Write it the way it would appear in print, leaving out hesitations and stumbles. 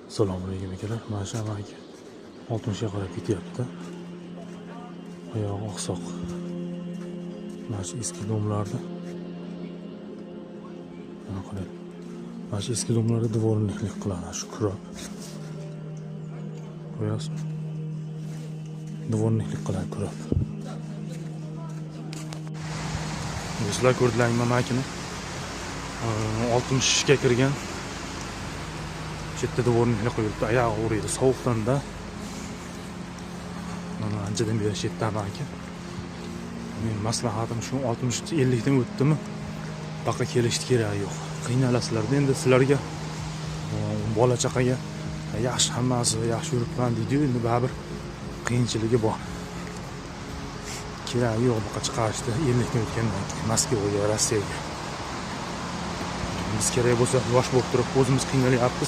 Assalomu alaykum, akalar. Mana shu amaki 60 ga qarab ketyapti. Oyog'i oqsoq. Mana shu eski дом larda. Mana qarang. Mana shu eski дом larda дворник lik qiladi shu kurab. Ko'ryapsizmi? Дворник lik qiladi kurab. Do'stlar, ko'rdilaringmi amakini? 60 ga kirgan. Chetda дворник lik qilib yuribdi. Oyog'i og'riydi sovuqdan-da. Mana anchadan beri shu yerda amaki. Mening maslahatim shu, 60 50 dan o'tdimi, baqa kelishni keragi yo'q. Qiynalasizlarda endi sizlarga, bola chaqaga yaxshi, hammasi yaxshi yuribman deydi-yu, endi baribir qiyinchiligi bor. Keragi yo'q bunaqa chiqarishdi 50 dan o'tgandan keyin Moskvaga, Rossiyaga. Biz kerak bo'lsa yosh bo'lib turib o'zimiz qiynalyapmiz.